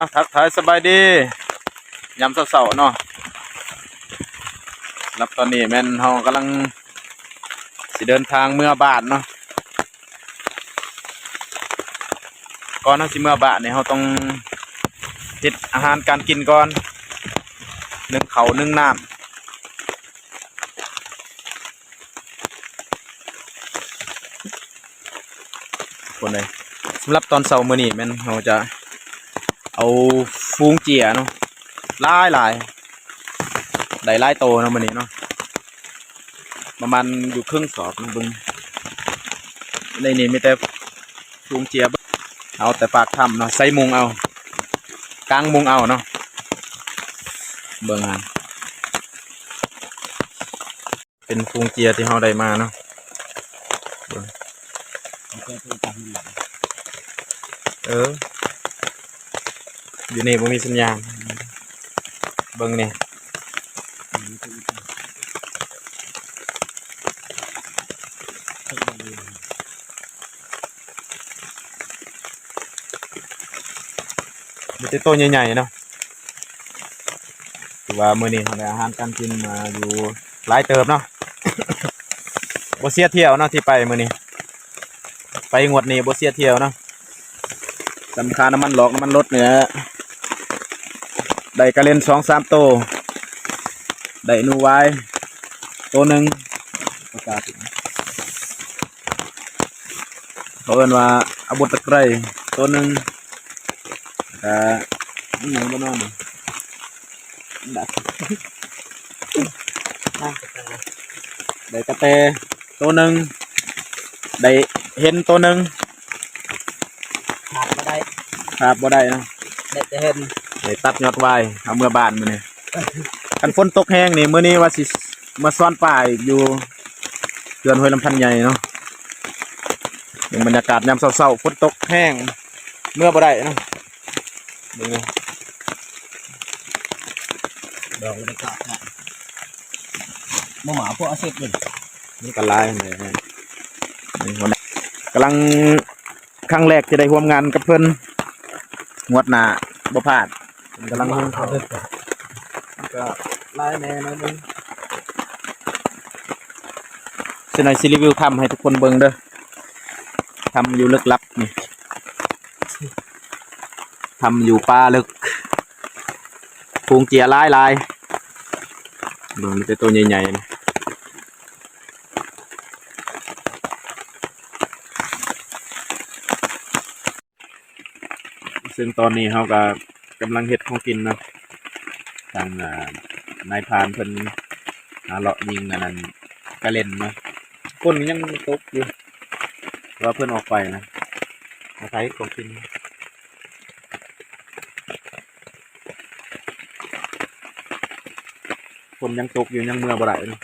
ອ່ະ ທັກທາຍສະບາຍດີ ຍາມເຊົ້າໆເນາະ. ສຳລັບຕອນນີ້ແມ່ນເຮົາກຳລັງຊິເດີນທາງເມືອບ້ານເນາະ. ກ່ອນເຮົາຊິເມືອບ້ານນີ້ ເຮົາຕ້ອງເຮັດອາຫານການກິນກ່ອນ ໜຶ້ງເຂົ້າໜຶ້ງນ້ຳ. ຄົນເອີຍ ສຳລັບຕອນເຊົ້າມື້ນີ້ແມ່ນເຮົາຈະເອົາຝູງເຈຍເນາະ ຫຼາຍໆ ໄດ້ຫຼາຍໂຕເນາະມື້ນີ້ເນາະ ປະມານຢູ່ເຄິ່ງສອບເນາະ. ເບິ່ງ ໃນນີ້ມີແຕ່ຝູງເຈຍ ເອົາແຕ່ປາກຖ້ຳເນາະ ໃສ່ມຸງເອົາ ກາງມຸງເອົາເນາະ. ເບິ່ງຫັ້ນ ເປັນຝູງເຈຍທີ່ເຮົາໄດ້ມາເນາະ. ເອີ ຢູ່ນີ້ບໍ່ມີສັນຍານ. ເບິ່ງນີ້ ມີແຕ່ໂຕໃຫຍ່ໆເນາະ. ຖືວ່າມື້ນີ້ເຮົາໄດ້ອາຫານການກິນມາຢູ່ຫຼາຍເຕີບເນາະ. ບໍ່ເສຍທ່ຽວເນາະ ທີ່ໄປມື້ນີ້ ໄປງວດນີ້ບໍ່ເສຍທ່ຽວເນາະ. ສຳຄັນນ້ຳມັນຫຼອກ ນ້ຳມັນລົດນີ້ແຫຼະ ໄດ້ກະເລັນສອງສາມໂຕ ໄດ້ໜູຫວາຍໂຕໜຶ່ງ ເຂົາເອີ້ນວ່າອາບົດຕະໄກຣໂຕໜຶ່ງ ແລ້ວກະອີ່ຫຍັງບໍ່ເນາະ ໄດ້ກະແຕໂຕໜຶ່ງ ໄດ້ເຫັນໂຕໜຶ່ງ ຂາດບໍ່ໄດ້ ຂາດບໍ່ໄດ້ເນາະ ໄດ້ແຕ່ເຫັນ ໄດ້ຕັດຍອດຫວາຍເອົາເມືອບ້ານມື້ນີ້. ຄັນຝົນຕົກແຮງນີ້ ມື້ນີ້ວ່າຊິມາຊ້ອນປາອີກຢູ່ເຂື່ອນຫ້ວຍລຳພັນໃຫຍ່ເນາະ. ເບິ່ງບັນຍາກາດຍາມເຊົ້າໆ ຝົນຕົກແຮງ ເມືອບໍ່ໄດ້ເນາະ. ເບິ່ງເດີ ດອກມັນກະ ບໍ່ມາພວກອາເຊັດເດ້ ມັນກະຫຼາຍຫັ້ນແຫຼະ. ນີ້ຫົວໜ້າກຳລັງ ຄັ້ງແລກທີ່ໄດ້ຮ່ວມງານກັບເພິ່ນ ງວດໜ້າບໍ່ພາດ. ເພິ່ນກຳລັງເບິ່ງເຂົ້າ ກະຫຼາຍແດ່ໜ້ອຍໜຶ່ງ. ຊິໜ້ອຍຊິຣີວິວຖ້ຳໃຫ້ທຸກຄົນເບິ່ງເດີ ຖ້ຳຢູ່ເລິກລັບນີ້ ຖ້ຳຢູ່ປ່າເລິກ ຝູງເຈຍຫຼາຍໆ ເບິ່ງມີແຕ່ໂຕໃຫຍ່ໆ. ເຊິ່ງຕອນນີ້ເຮົາກະກຳລັງເຮັດຂອງກິນເນາະ ທາງ ອ່າ ນາຍພານເພິ່ນຫາເລາະຍິງອັນນັ້ນກະເລັນເນາະ. ຝົນຍັງຕົກຢູ່ ແຕ່ວ່າເພິ່ນອອກໄປນະ ຫາເຮັດຂອງກິນ. ຝົນຍັງຕົກຢູ່ ຍັງເມືອບໍ່ໄດ້ເນາະ.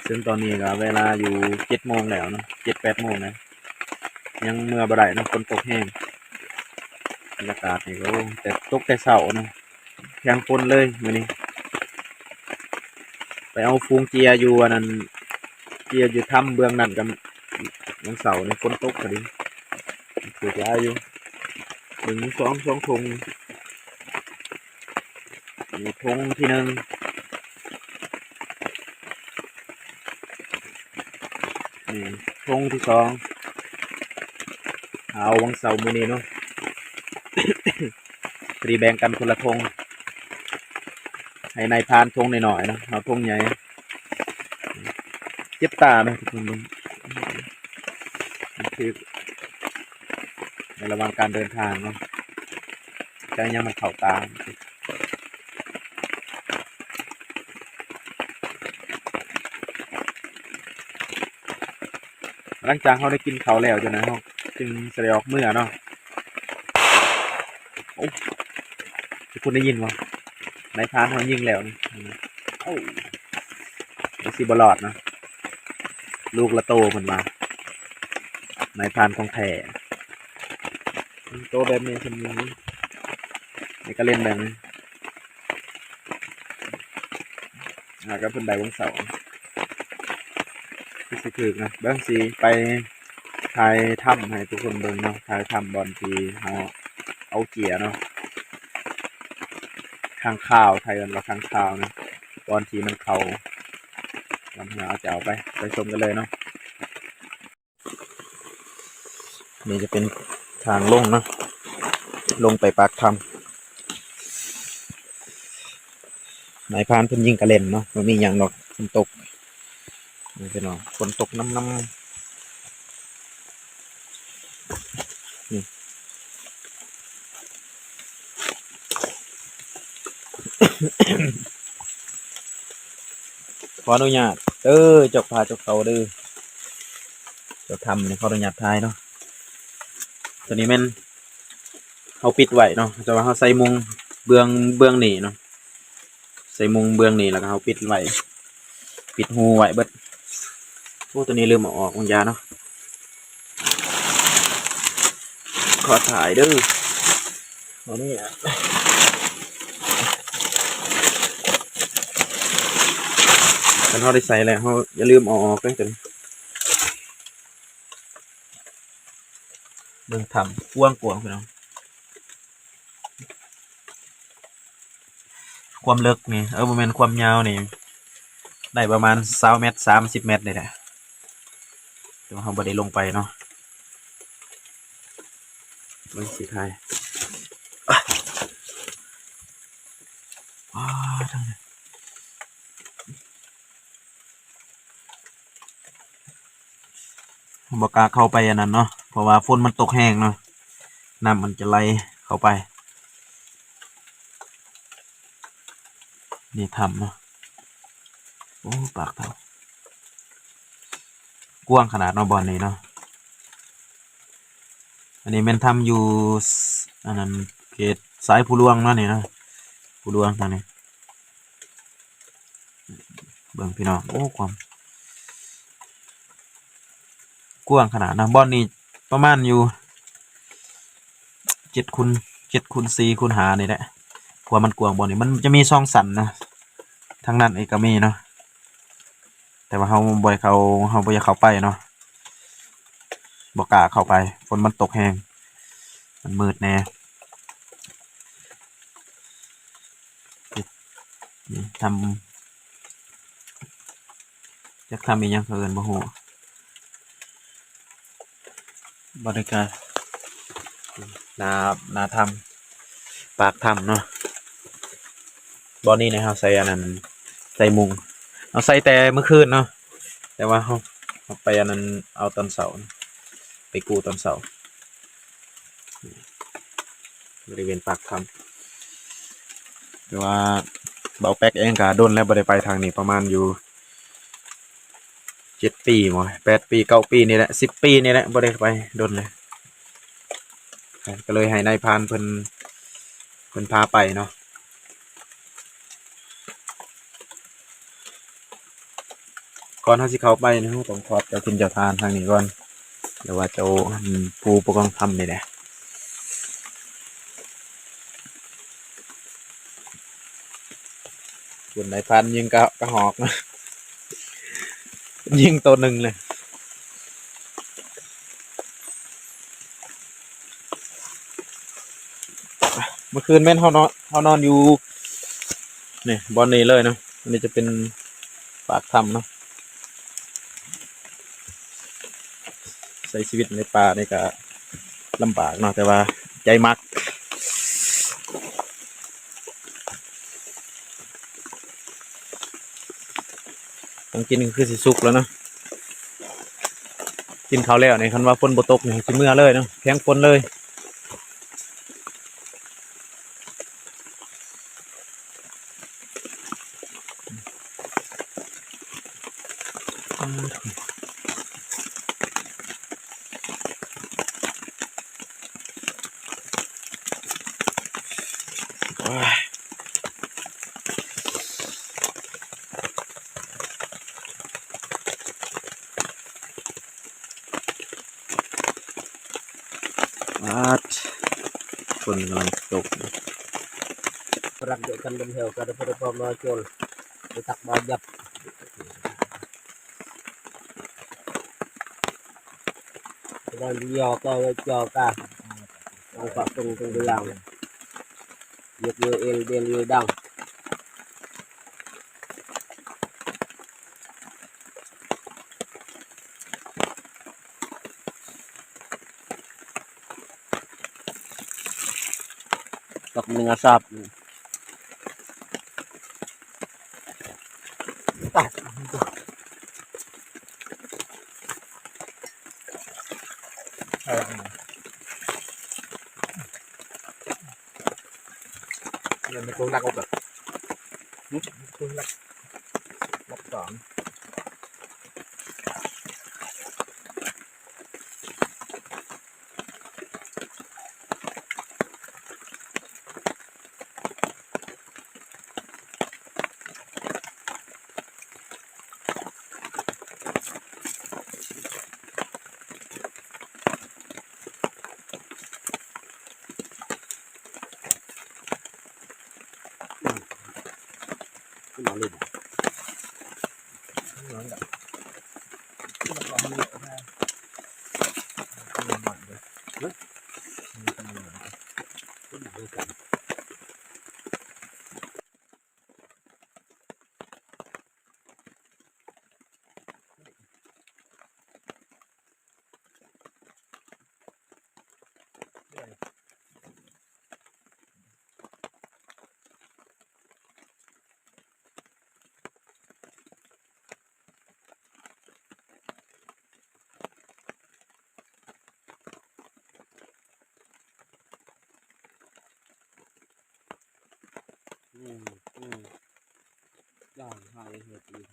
ເຊິ່ງຕອນນີ້ກະເວລາຢູ່ເຈັດໂມງແລ້ວເນາະ ເຈັດແປດໂມງແລ້ວ ຍັງເມືອບໍ່ໄດ້ເນາະ ຝົນຕົກແຮງ. ບັນຍາກາດນີ້ກະ ໂອ້ ແຕ່ຕົກແຕ່ເຊົ້າເນາະ ແຂງຝົນເລີຍມື້ນີ້. ໄປເອົາຝູງເຈຍຢູ່ອັນນັ້ນ ເຈຍຢູ່ຖ້ຳເບື້ອງນັ້ນກັນ ວັນເສົານີ້ຝົນຕົກພໍດີ ຄືຈະອາຍຢູ່. ເບິ່ງສອງ ສອງຖົງ ນີ້ຖົງທີໜຶ່ງ ນີ້ຖົງທີສອງ ເອົາວັນເສົາມື້ນີ້ເນາະ ພໍດີແບ່ງກັນຄົນລະຖົງ ໃຫ້ນາຍພານຖົງນ້ອຍໆເນາະ ເອົາຖົງໃຫຍ່. ເຈັບຕາເນາະທຸກຄົນເບິ່ງ ມັນຖືກໃນລະຫວ່າງການເດີນທາງເນາະ ແຕ່ຍັງມັນເຂົ້າຕາ. ຫຼັງຈາກເຮົາໄດ້ກິນເຂົ້າແລ້ວຈັ່ງໃດ ເຮົາຈຶ່ງຊິໄດ້ອອກເມືອເນາະ. ໂອ້ ທຸກຄົນໄດ້ຍິນບໍ່? ນາຍພານເຮົາຍິງແລ້ວນີ້. ໂອ້ ຊິບໍ່ລອດເນາະ ລູກລະໂຕເພິ່ນວ່າ ນາຍພານຂອງແທ້. ໂຕແບບນີ້ ສ່ຳນີ້ ນີ້ກະເລັນແບບນີ້ ຫາກະເພິ່ນໄດ້ວັນເສົາ ຄືຊິຖືກນະ. ເບິ່ງ ຊິໄປຖ່າຍຖ້ຳໃຫ້ທຸກຄົນເບິ່ງເນາະ ຖ່າຍຖ້ຳບ່ອນທີ່ເຮົາເອົາເຈຍເນາະ. ຄ້າງຄາວ ໄທເອີ້ນວ່າຄ້າງຄາວນະ ກ່ອນທີ່ມັນເຂົ້າ ກ່ອນທີ່ເຮົາຈະເອົາໄປ ໄປຊົມກັນເລີຍເນາະ. ນີ້ຈະເປັນທາງລົງເນາະ ລົງໄປປາກຖ້ຳ. ນາຍພານເພິ່ນຍິງກະເລັນເນາະ ບໍ່ມີຫຍັງດອກ ຝົນຕົກ. ນີ້ພີ່ນ້ອງ ຝົນຕົກນຳໆ ນີ້ ຂໍອະນຸຍາດເດີ ເຈົ້າປ່າເຈົ້າເຂົາເດີ ເຈົ້າຖ້ຳນີ້ ຂໍອະນຸຍາດຖ່າຍເນາະ. ຕົວນີ້ແມ່ນເຮົາປິດໄວ້ເນາະ ແຕ່ວ່າເຮົາໃສ່ມຸງເບື້ອງ ເບື້ອງນີ້ເນາະ ໃສ່ມຸງເບື້ອງນີ້ ແລ້ວກໍເຮົາປິດໄວ້ ປິດຮູໄວ້ເບິດ. ໂອ້ ຕົວນີ້ລືມເອົາອອກ ມັນຢ່າເນາະ ຂໍຖ່າຍເດີ. ຕົວນີ້ ຄັນເຮົາໄດ້ໃສ່ແລ້ວ ເຮົາຢ່າລືມເອົາອອກເດີຕົວນີ້. ເບິ່ງຖ້ຳກວ້າງໆ ພີ່ນ້ອງ ຄວາມເລິກນີ້ ເອີ ບໍ່ແມ່ນ ຄວາມຍາວນີ້ ໄດ້ປະມານຊາວແມັດ ສາມສິບແມັດນີ້ແຫຼະ ແຕ່ວ່າເຮົາບໍ່ໄດ້ລົງໄປເນາະ. ເບິ່ງຊິຖ່າຍ ວ້າ ທາງນີ້ ບໍ່ກ້າເຂົ້າໄປອັນນັ້ນເນາະ ເພາະວ່າຝົນມັນຕົກແຮງເນາະ ນ້ຳມັນຈະໄຫຼເຂົ້າໄປ. ນີ້ຖ້ຳເນາະ ໂອ້ ປາກຖ້ຳ ກວ້າງຂະໜາດເນາະ ບ່ອນນີ້ເນາະ. ອັນນີ້ແມ່ນຖ້ຳຢູ່ ອັນນັ້ນ ເຂດຊາຍພູຫຼວງເນາະ ນີ້ເນາະ ພູຫຼວງທາງນີ້. ເບິ່ງພີ່ນ້ອງ ໂອ້ ຄວາມກວ້າງຂະໜາດເນາະ ບ່ອນນີ້ປະມານຢູ່ເຈັດຄູນ ເຈັດຄູນສີ່ຄູນຫ້ານີ້ແຫຼະ ເພາະວ່າມັນກວ້າງ. ບ່ອນນີ້ມັນຈະມີສອງຊັ້ນນະ ທາງນັ້ນອີກກໍມີເນາະ ແຕ່ວ່າເຮົາບໍ່ໄດ້ເຂົ້າ ເຮົາບໍ່ຢາກເຂົ້າໄປເນາະ ບໍ່ກ້າເຂົ້າໄປ ຝົນມັນຕົກແຮງ ມັນມືດແດ່. ນີ້ຖ້ຳ ຈັກຖ້ຳອີ່ຫຍັງເຂົາເອີ້ນບໍ່ຮູ້ ບໍລິການ ໜ້າ ໜ້າຖ້ຳ ປາກຖ້ຳເນາະ. ບ່ອນນີ້ນະ ເຮົາໃສ່ອັນນັ້ນ ໃສ່ມຸງ ເຮົາໃສ່ແຕ່ມື້ຄືນເນາະ ແຕ່ວ່າເຮົາ ເຮົາໄປອັນນັ້ນເອົາຕອນເຊົ້າ ໄປກູ້ຕອນເຊົ້າ. ບໍລິເວນປາກຖ້ຳ ແຕ່ວ່າເບົາແປັກເອງກະດົນແລ້ວບໍ່ໄດ້ໄປທາງນີ້ ປະມານຢູ່ເຈັດປີບໍ ແປດປີ ເກົ້າປີນີ້ແຫຼະ ສິບປີນີ້ແຫຼະ ບໍ່ໄດ້ໄປດົນແລ້ວ ກໍເລີຍໃຫ້ນາຍພານເພິ່ນ ເພິ່ນພາໄປເນາະ. ກ່ອນເຮົາຊິເຂົ້າໄປນີ້ ເຮົາຕ້ອງຂອບເຈົ້າຖິ່ນເຈົ້າຖານທາງນີ້ກ່ອນ ຫຼືວ່າເຈົ້າ ອືມ ຜູ້ປົກຄອງຖ້ຳນີ້ແຫຼະ. ຄຸນນາຍພານຍິງກະ ກະຮອກ ຍິງໂຕໜຶ່ງເລີຍ. ເມື່ອຄືນແມ່ນເຮົານອນ ເຮົານອນຢູ່ນີ້ ບ່ອນນີ້ເລີຍເນາະ. ອັນນີ້ຈະເປັນປາກຖ້ຳເນາະ. ໃຊ້ຊີວິດໃນປ່ານີ້ກະລຳບາກເນາະ ແຕ່ວ່າໃຈມັກ. ຂອງກິນກໍຄືຊິສຸກແລ້ວເນາະ. ກິນເຂົ້າແລ້ວນີ້ ຄັນວ່າຝົນບໍ່ຕົກນີ້ ຊິເມືອເລີຍເນາະ ແຂງຝົນເລີຍ. ປາດ ຝົນກຳລັງຕົກ. ປະລັກເດີກັນເປັນແຖວ ກະໄດ້ພໍມາໂຈນໄປຕັກບາດຍັບ ກະໄດ້ຢໍກະຢໍກະ ເອົາປະຕົງຕົງໄປຢ່າງ. ຽບເລີເອລເດລເລີດັງ. ຕັກເປັນອາຊາບ. ເງິນໄປໂກງລັກເອົາເບີດ ຫຶ? ໂກງລັກ ລັກສອງ. ອືມ ອືມ ຢ່າງຫາຍເຫດອີກ.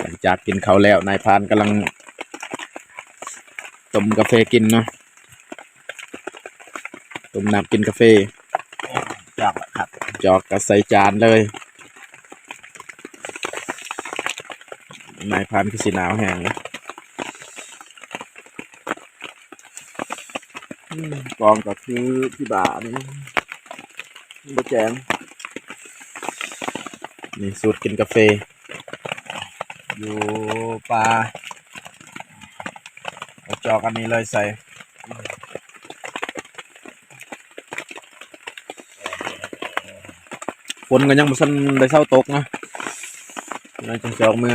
ຫຼັງຈາກກິນເຂົ້າແລ້ວ ນາຍພານກຳລັງຕົ້ມກາເຟກິນເນາະ. ຕົ້ມນ້ຳກິນກາເຟ ຈອກລະຄັບ ຈອກກະໃສ່ຈານເລີຍ. ນາຍພານຄືຊິໜາວແຮງເລີຍ. ອືມ ກອງກໍຄືທີ່ບ້ານນີ້ ບໍ່ແຈ້ງ. ນີ້ສູດກິນກາເຟ ຢູ່ປ່າ ເອົາຈອກອັນນີ້ເລີຍໃສ່. ຝົນກໍຍັງບໍ່ທັນໄດ້ເຊົາຕົກນະ ກຳລັງຈະອອກເມືອ.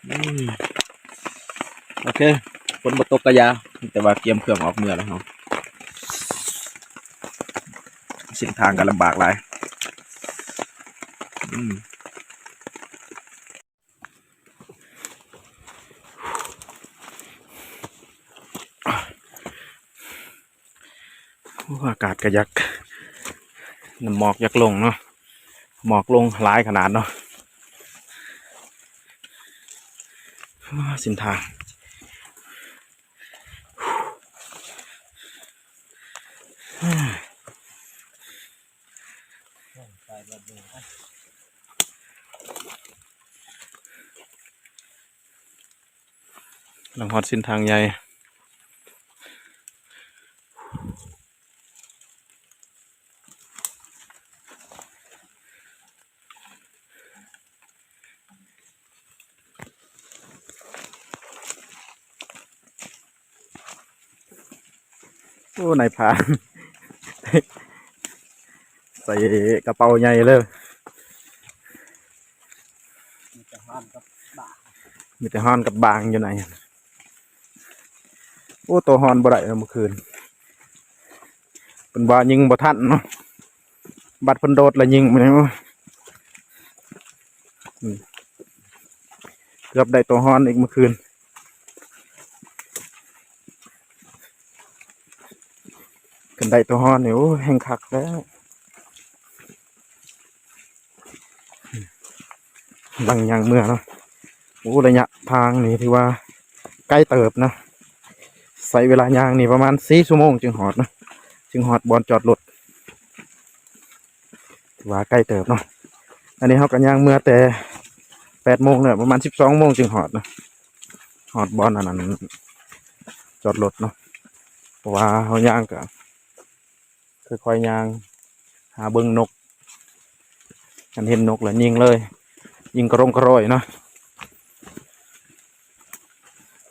ອືມ ໂອເຄ ຝົນບໍ່ຕົກກະຢ່າ ແຕ່ວ່າກຽມເຄື່ອງອອກເມືອແລ້ວເຮົາ. ເສັ້ນທາງກໍລຳບາກຫຼາຍ. ອືມ ໂອ້ ອາກາດກໍຢາກ ນ້ຳໝອກຢາກລົງເນາະ ໝອກລົງຫຼາຍຂະໜາດເນາະ. ໂອ້ ເສັ້ນທາງ ໄປແບບນີ້ນະ. ລັງຮອດເສັ້ນທາງໃຫຍ່. ໂອ້ ນາຍພານ ໃສ່ກະເປົາໃຫຍ່ເລີຍ ມີແຕ່ຮ້ອນກັບບາງ ມີແຕ່ຮ້ອນກັບບາງຢູ່ໃນ. ໂອ້ ໂຕຮ້ອນບໍ່ໄດ້ເນາະມື້ຄືນ ເພິ່ນວ່າຍິງບໍ່ທັນເນາະ ບັດເພິ່ນໂດດແລ້ວຍິງມານີ້ ໂອ້ ອືມ ເກືອບໄດ້ໂຕຮ້ອນອີກມື້ຄືນ. ຄັນໄດ້ໂຕຮ້ອນນີ້ ໂອ້ ແຮ່ງຄັກແລ້ວ ລັງຍ່າງເມືອເນາະ. ໂອ້ ໄລຍະທາງນີ້ຖືວ່າໄກເຕີບນະ ໃຊ້ເວລາຍ່າງນີ້ປະມານສີ່ຊົ່ວໂມງຈຶ່ງຮອດນະ ຈຶ່ງຮອດບ່ອນຈອດລົດ ຖືວ່າໄກເຕີບເນາະ. ອັນນີ້ເຮົາກໍຍ່າງເມືອແຕ່ແປດໂມງແລ້ວ ປະມານສິບສອງໂມງຈຶ່ງຮອດນະ ຮອດບ່ອນອັນນັ້ນ ຈອດລົດເນາະ ເພາະວ່າເຮົາຍ່າງກໍຄ່ອຍໆຍ່າງຫາເບິ່ງນົກ ຄັນເຫັນນົກແລ້ວຍິງເລີຍ ຍິງກະຣົງກະຣອຍເນາະ.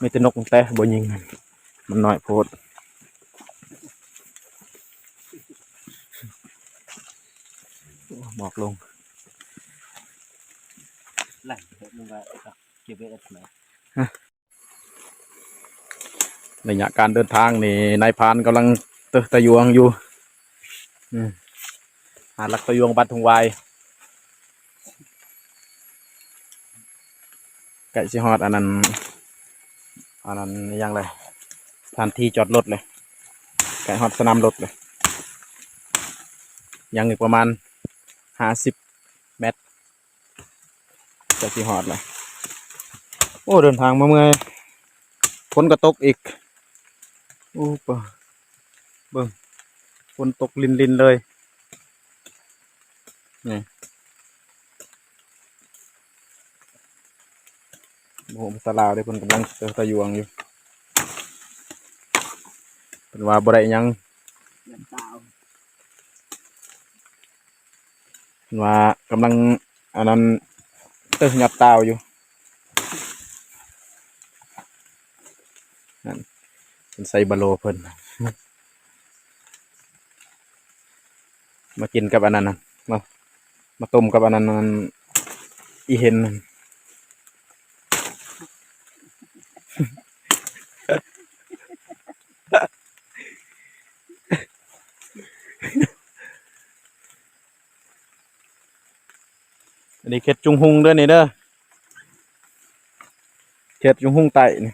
ມີແຕ່ນົກແຕ່ບໍ່ຍິງ ມັນນ້ອຍໂພດ. ໂອ້ ໝອກລົງ ໄລ່ເຮັດມັນວ່າເກັບໄວ້ເອັດແມ່ ໄລຍະການເດີນທາງນີ້ ນາຍພານກຳລັງເຕີຕະຍວງຢູ່ ອືມ ຫາຫຼັກຕະຍວງບ້ານທົ່ງຫວາຍ ໃກ້ຊິຮອດອັນນັ້ນ ອັນນັ້ນຫຍັງແຫຼະ ສະຖານທີ່ຈອດລົດແຫຼະ ໃກ້ຮອດສະໜາມລົດແຫຼະ ຍັງອີກປະມານຫ້າສິບແມັດ ໃກ້ຊິຮອດແລ້ວ. ໂອ້ ເດີນທາງມາເມື່ອຍ ຝົນກໍຕົກອີກ ໂອ້ ເບິ່ງ ຝົນຕົກລິນໆເລີຍ ນີ້ ໂອ້ ພາສາລາວເດ້ ເພິ່ນກຳລັງເຕີຕະຍວງຢູ່ ເພິ່ນວ່າບໍ່ໄດ້ຫຍັງ ເພິ່ນວ່າກຳລັງອັນນັ້ນ ເຕີຍອດຕາວຢູ່ ນັ້ນ ເພິ່ນໃສ່ບາໂລເພິ່ນ ມາກິນກັບອັນນັ້ນນະ ມາ ມາຕົ້ມກັບອັນນັ້ນ ອັນ ອີ່ເຫັນນັ້ນ ອັນນີ້ເຂດຈຸງຮຸງເດີນີ້ເດີ ເຂດຈຸງຮຸງໃຕ້ນີ້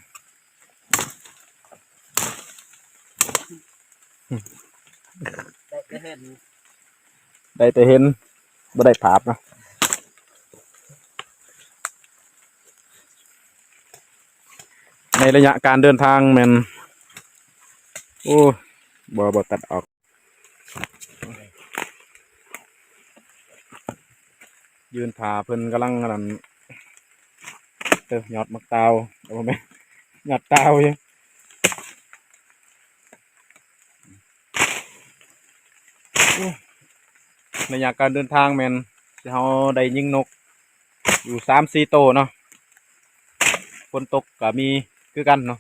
ໄດ້ແຕ່ເຫັນ ໄດ້ແຕ່ເຫັນ ບໍ່ໄດ້ພາບນະ. ໃນໄລຍະການເດີນທາງແມ່ນ ໂອ້ ບໍ່ ບໍ່ຕັດອອກ ຢືນຖ້າເພິ່ນກຳລັງອັນນັ້ນ ເອີ ຍອດໝາກຕາວ ເອີ ບໍ່ແມ່ນ ຍອດຕາວຢູ່. ໄລຍະການເດີນທາງແມ່ນ ເຮົາໄດ້ຍິງນົກຢູ່ສາມສີ່ໂຕເນາະ ຝົນຕົກກໍມີຄືກັນເນາະ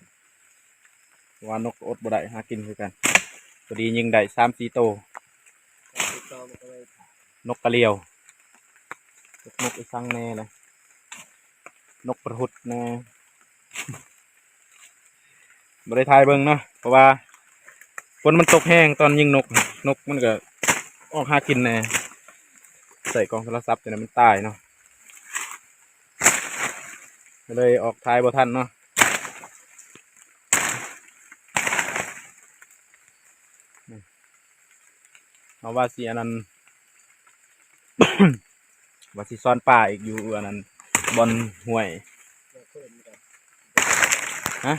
ເພາະວ່ານົກກໍອົດບໍ່ໄດ້ ຫາກິນຄືກັນ ພໍດີຍິງໄດ້ສາມສີ່ໂຕ ນົກກະຫຼຽວ ນົກອີສັງແດ່ລະ ນົກປະຫຸດແດ່. ບໍ່ໄດ້ຖ່າຍເບິ່ງເນາະ ເພາະວ່າຝົນມັນຕົກແຮງຕອນຍິງນົກ ນົກມັນກໍອອກຫາກິນແດ່ ໃສ່ກ້ອງໂທລະສັບຈັ່ງໃດມັນຕາຍເນາະ ກໍເລີຍອອກຖ່າຍບໍ່ທັນເນາະ. ເຮົາວ່າຊິອັນນັ້ນ ວ່າຊິຊ້ອນປາອີກຢູ່ອັນນັ້ນ ບ່ອນຫ້ວຍ ຮະ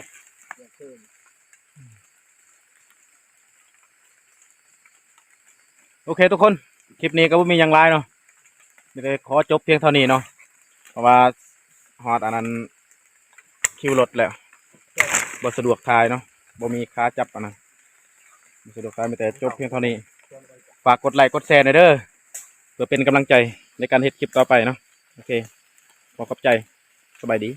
ໂອເຄທຸກຄົນ ຄລິບນີ້ກໍບໍ່ມີຫຍັງຫຼາຍເນາະ ມີແຕ່ຂໍຈົບພຽງເທົ່ານີ້ເນາະ ເພາະວ່າຮອດອັນນັ້ນ ຄິວລົດແລ້ວ. ບໍ່ສະດວກຖ່າຍເນາະ ບໍ່ມີຂາຈັບ ອັນນັ້ນ ບໍ່ສະດວກຖ່າຍ ມີແຕ່ຈົບພຽງເທົ່ານີ້. ຝາກກົດໄລກົດແຊແດ່ເດີ ເພື່ອເປັນກຳລັງໃຈໃນການເຮັດຄລິບຕໍ່ໄປເນາະ. ໂອເຄ ຂໍຂອບໃຈ ສະບາຍດີ.